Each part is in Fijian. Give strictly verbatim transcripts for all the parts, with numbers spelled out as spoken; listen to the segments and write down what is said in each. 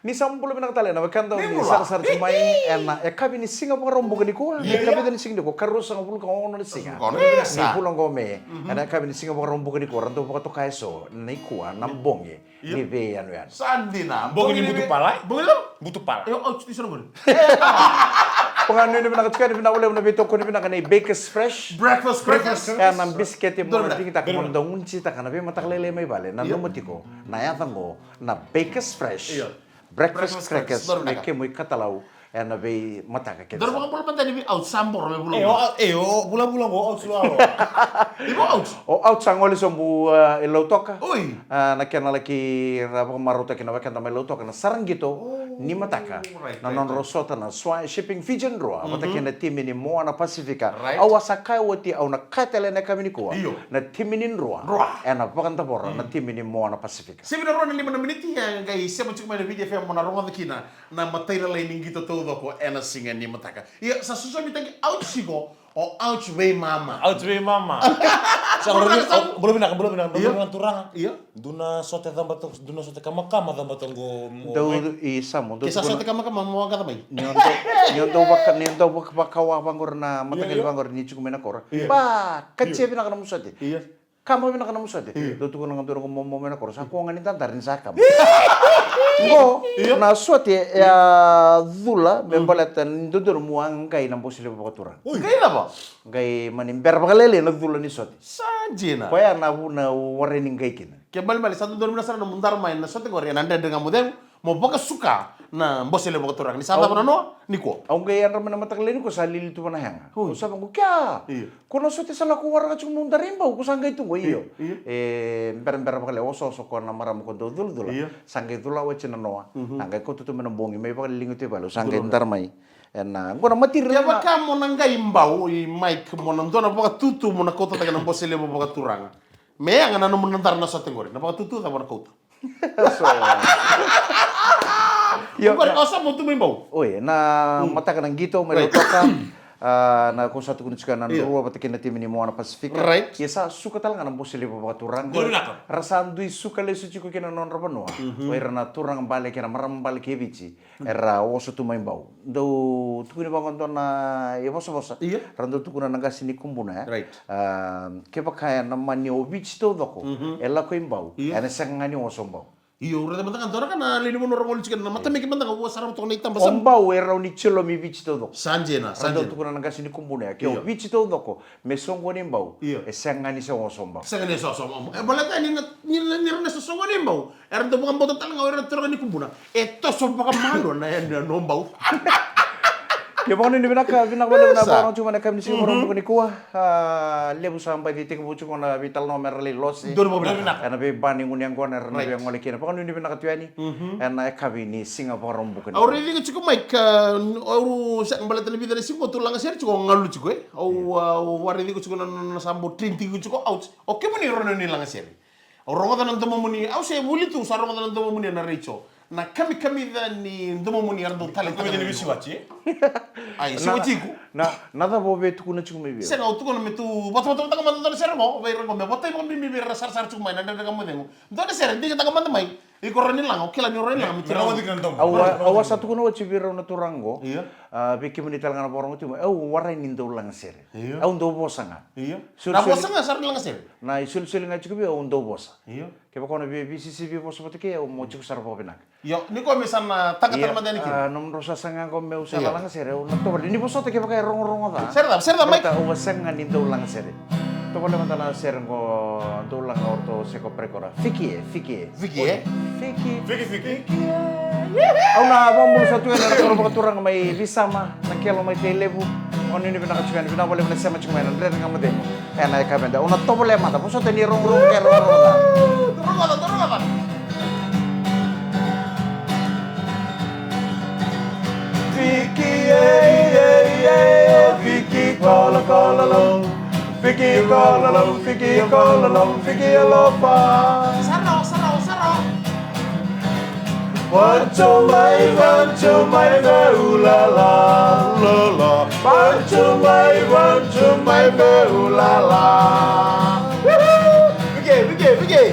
Ni sa bula vinaka tale na wekada ni sarasara tiko mai ena yakavi ni siga Vakaraubuka nikua. Ni yakavi ni siga nikua, ka ruasagavulu ka ono na siga ni vula qo Me. Ena yakavi ni siga Vakaraubuka nikua, ra dau vakatoka eso nikua na bogi ni veiyanuyanu. Sa dina. Bogi ni butupala. Bogi lo? Butupala. Io, au tiko sara qori. Vakanuinui vinaka tiko yani, vinaka vakalevu na veitokoni vinaka nei Bakers Fresh. Breakfast crackers. Ena bisikete mo na digitaka mo na dau gunucitaka na veimataka lailai mai vale. Na nomu tiko na yaca qo na Bakers Fresh. Breakfast crackers me kemu ikatalau ena veimataka kece. Dou vakabula mada ni vei Ouch, sa boro me vula. E o vulavula qo Ouch lo alo. Iko Ouch. O Ouch sa gole sobu e Lautoka. Oi. Na kena laki ra vakamarautaki na wekada mai Lautoka na sara qito ni mataka. Na nodrau sota na Swire Shipping Fijian Drua vata kei na timi ni Moana Pasifika. Au a sa kaya oti, au na kaya tale ena yakavi nikua. Na timi ni Drua ena vakadavora na timi ni Moana Pasifika. Sevi na rua na lima na miniti, e qai sema tiko mai na Viti F M mo na rogoca kina na matai lalai ni qito taucoko ena siga ni mataka. Ia sa sosomitaki Ouch tiko o Ouch veimama. Ouch veimama. Sa qori, bula vinaka, bula vinaka, bula vinaka turaga. Ia. Dua na sote caba toka, dua na sote kamakama caba toka qo. Dau i Samu, dau. Ke sa sote kamakama mo qai mai. Ni o dau, ni o dau vaka, ni o dau vaka, vakawa vaqori na mataqali vaqori ni tiko mai na koro. Ba, katia vinaka na musote. Ia. Kama vinaka na musote. Dou tukuna ga dua na qo mo, mo mai na koro. Sa kua ga ni dadara ni sa kama. Qo na sote e a cula me baleta ni dodonu mua qai na Bose Levu Vakaturaga. Qai cava? Qai mani bera vakalailai na cula ni sote. Sa dina. Koya na vuna au warai ni qai kina. Ke malimali sa dodonu vinaka sara na mudara mai na sote qori ena Dredre Ga Mo Cegu. Mo vakasuka na Bose Levu Vakaturaga ni sa cava na noa nikua. Au qai yadra mai na mataka lailai nikua sa lili tu vana yaga. Au sa vaqo kea. Ko na sote sa lako waraka tiko mo dara i Bau ko sa qai tu qo io. E berabera vakalevu osooso ko na marama ko dau culacula. Sa qai cula wati na noa. Na qai kauta tu mai na bogi mai vakaliliga tu i vale au sa qai dara mai. Ena qo na matiri. Kevaka mo na qai Bau i Mike mo na dua na vakatutu mo na kautataka na Bose Levu Vakaturaga. Me yaga na nomu na dara na sote qori na vakatutu cava na kauta. Io. Qori o Samu tu mai Bau. Oi, na mataka na qito mai Lautoka. Na ko sa tukuna tiko na Drua vata kei na timi ni Moana Pasifika. Ia sa suka tale ga na Bose Levu Vakaturaga. Ra sa dui suka lesu tiko kina na nodra vanua. O ira na turaga bale kei na marama bale kei Viti. Era oso tu mai Bau. Dau tukuni vaqo dua na ivosavosa. Ra dau tukuna na qase ni Kubuna e. Kevaka ena mani o Viti taucoko e lako i Bau ena sega ga ni oso o Bau. Io, raica mada ga dua na ka na lewe ni vanua ra gole tiko na matameke mada ga vua sara toka na itaba. O Bau e rawa ni tilomi Viti taucoko. Sa dina, sa dina. Ra dau tukuna na qase ni Kubuna e ke o Viti taucoko me soqoni Bau e sega ga ni se oso o Bau. Sega ni se oso o Bau. E baleta ni na ni na ni ra na sosoqoni Bau. Era dau vakabauta tale ga o ira na turaga ni Kubuna e toso vakamalua na yanuyanu o Bau. Ke vakanuinui vinaka vinaka vakalevu na vakarorogo tiko mai na yakavi ni siga Vakaraubuka nikua. Levu sa baci tekivu tiko na veitalanoa me ra lai losi. Ena veiba ni gunu yaqona era na via gole kina. Vakanuinui vinaka tu yani ena yakavi ni siga Vakaraubuka nikua. Au raici iko tiko mai ka au sega baleta ni vica na siga tu lagasere tiko au galu tiko e. Au a raici iko tiko na nona sa bau train tiko tiko out. O kemuni rau na ni lagasere. Au rogoca na domomuni, au se vuli tu sa rogoca na domomuni ena retio. Na kamikamica ni domomuni era dau tale. Kamikamica ni veisiwati e? Ai, siwati iko. Na cava o via tukuna tiko mai vei au? Sega, au tukuna me tu vatavatavataka mada dua na sere qo vei ira qo me votai vakabibi vei ira sarasara tiko mai na Dredre Ga Mo Cegu. Dua na sere digitaka mada mai. Iko rawa ni laga, o kila ni o rawa ni laga me tu. Au a sa tukuna oti vei rau na turaga qo. Vei kemuni tale ga na vakarorogo tiko mai, au warai ni dau lagasere. Au dau vosa ga. Na vosa ga sara ni lagasere. Na isolisoli ga tiko vei au dau vosa. Kevaka o na via veisisivi vosa vata kei au mo tiko sara vakavinaka. Io, ni ko me sa na taka tale mada yani kina. Nomudrau sasaga qo meu sa na lagasere, au na tovolea ni vosota kevaka e rogorogo ca. Sere ca, sere ca mai. Au a sega ga ni dau lagasere. Tovolea mada na sere qo dau laga o ratou se ko prekora. Fiki e, fiki e. Fiki e. Fiki. Fiki, fiki. Au na vakabula sa tu ena koro vakaturaga mai Visama, na kelo mai Tailevu. Au nuinui vinaka tiko yani, vinaka vakalevu na sema tiko mai na Dredre Ga Mo Cegu. Ena yakavi eda, au na tovolea mada, vosota ni rogorogo ke rogorogo ca. Rogoca, rogoca. Fiki e, e, e, fiki kolokolo. Fiki kololo, fiki kololo, fiki alofa. Saro, saro, saro. Vantu mai, vantu mai, veulala, lala. Vantu mai, vantu mai, veulala. Woohoo! Fiki, fiki, fiki.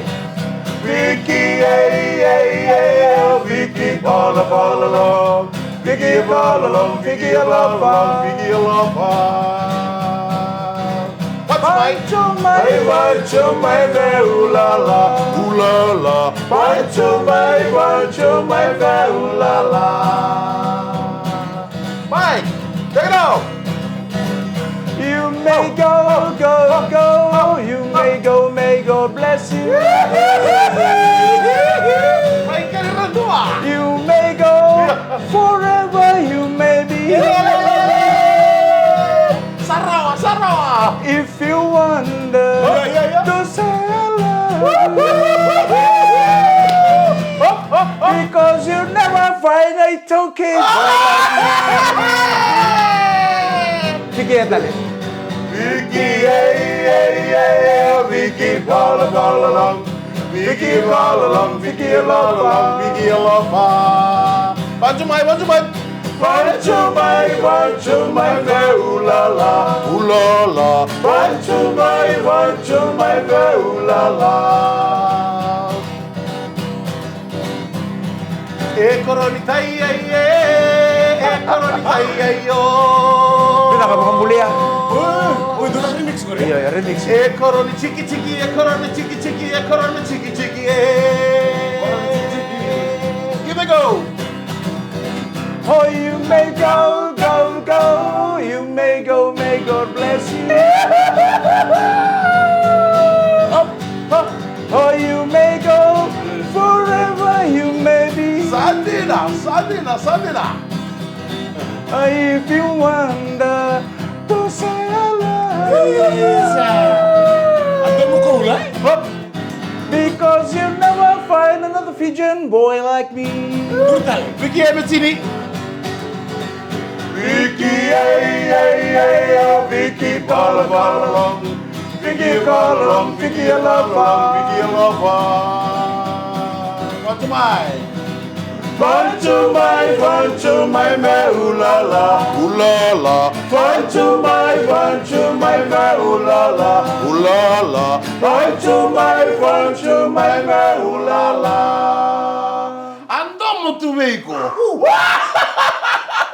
Viki, ei, ei, ei, o Viki, pala, pala, long. Viki, pala, long, Viki, alofa, Viki, alofa. What's my Mai, mai, mai, mai, ulala, ulala. Mai, mai, mai, mai, ulala. Mike, take it out. You may go, go, go. You may go, may God bless you. Mike, get it on. You may go forever, you may be. Sarawa, sarawa. If you wonder, yeah, yeah, yeah, to say hello. Because you never find a token. Viki e tale. Viki, ei, ei, ei, ei, Viki, pala, pala, long. Viki, pala, long, Viki, alofa, Viki, alofa. Vanju mai, vanju mai. Vanju mai, vanju mai, me ulala, ulala. Vanju mai, vanju mai, me ulala. E koro ni tai ai e, e koro ni tai ai o. Vinaka vakabulia. Oi, dua na remix qori. Io, io, remix. E koro ni tiki tiki, e koro ni tiki tiki, e koro ni tiki tiki e. Here we go. Oh, you may go, go, go. You may go, may God bless you. Up, up. Oh, you may go forever, you may be. Sa dina, sa dina, sa dina. If you wonder to say I love you. Isa. A domo koula. Up. Because you never find another Fijian boy like me. Brutal. Viki e Metini. Viki, ei, ei, ei, ei, Viki, pala, pala, long. Viki, pala, long, Viki, alofa, Viki, alofa. Vanju mai. Vanju mai, vanju mai, me ulala, ulala. Vanju mai, vanju mai, me ulala, ulala. Vanju mai, vanju mai, me ulala. A domo tu vei iko.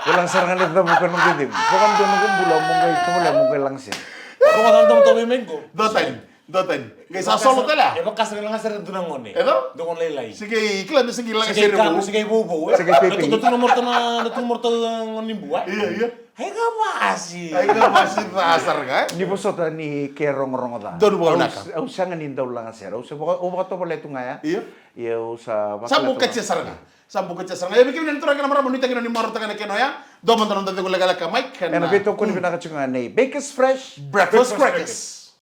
Vou laga sara ga na cavuka noqu icegu. Vakadua noqu bula, mo qai tovolea, mo qai laga sara. Ko ga domo tu vei mai qo. Dua tani, dua tani. Qai sa solo tale. E vakasara laga sara dua na gone. E dua? Dua gone lailai. Se qai kila me se qai laga sara. Se qai vouvou, e? Se qai peipei. Na tu, na tu na morto na, na tu na morto gone ni bua, e? Ia, ia. Ai ka vasi. Ai ka vasi ca sara ga, e? Ni vosota ni ke rogorogo ca. Donu vakavinaka. Au, au sega ni dau laga sara. Au se vaka, au vakatovolea tu ga ya. Ia. Ia au sa vakila tu ga. Sa bukatia sara ga. Sa bukatia sara ga. Ia vei kemuni na turaga kei na marama, nuitaki ni marautaka na kena oya. Dua mada na noda cegu lekaleka mai kena. Ena veitokoni vinaka tiko ga nei Bakers Fresh Breakfast Crackers.